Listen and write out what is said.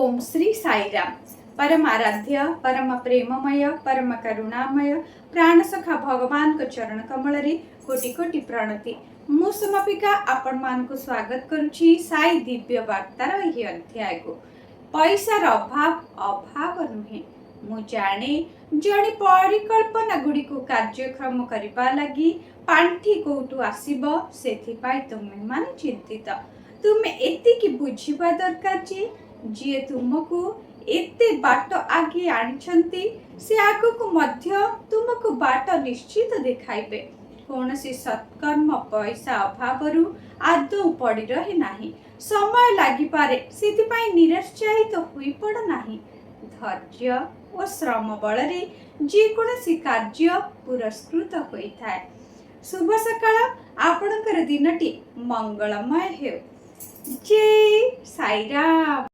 ଓମ୍ ଶ୍ରୀ ସାଇରାମ। ପରମ ଆରାଧ୍ୟ, ପରମ ପ୍ରେମମୟ, ପରମ କରୁଣାମୟ ପ୍ରାଣସଖା ଭଗବାନଙ୍କ ଚରଣ କମଳରେ କୋଟି କୋଟି ପ୍ରଣତି। ମୁଁ ସମାପିକା ଆପଣମାନଙ୍କୁ ସ୍ୱାଗତ କରୁଛି ସାଇ ଦିବ୍ୟ ବାର୍ତ୍ତାର ଏହି ଅଧ୍ୟାୟକୁ। ପଇସାର ଅଭାବ ଅଭାବ ନୁହେଁ। ମୁଁ ଜାଣେ, ଜଣେ ପରିକଳ୍ପନା ଗୁଡ଼ିକୁ କାର୍ଯ୍ୟକ୍ଷମ କରିବା ଲାଗି ପାଣ୍ଠି କୋଉଠୁ ଆସିବ, ସେଥିପାଇଁ ତୁମେମାନେ ଚିନ୍ତିତ। ତୁମେ ଏତିକି ବୁଝିବା ଦରକାର ଯେ ଯିଏ ତୁମକୁ ଏତେ ବାଟ ଆଗେଇ ଆଣିଛନ୍ତି, ସେ ଆଗକୁ ମଧ୍ୟ ତୁମକୁ ବାଟ ନିଶ୍ଚିତ ଦେଖାଇବେ। କୌଣସି ସତ୍କର୍ମ ପଇସା ଅଭାବରୁ ଆଦୌ ପଡ଼ି ରହେ ନାହିଁ। ସମୟ ଲାଗିପାରେ, ସେଥିପାଇଁ ନିରୁତ୍ସାହିତ ହୋଇପଡ଼ ନାହିଁ। ଧୈର୍ଯ୍ୟ ଓ ଶ୍ରମ ବଳରେ ଯେକୌଣସି କାର୍ଯ୍ୟ ପୁରସ୍କୃତ ହୋଇଥାଏ। ଶୁଭ ସକାଳ। ଆପଣଙ୍କର ଦିନଟି ମଙ୍ଗଳମୟ ହେଉ। ଜୟ ସାଇରାମ।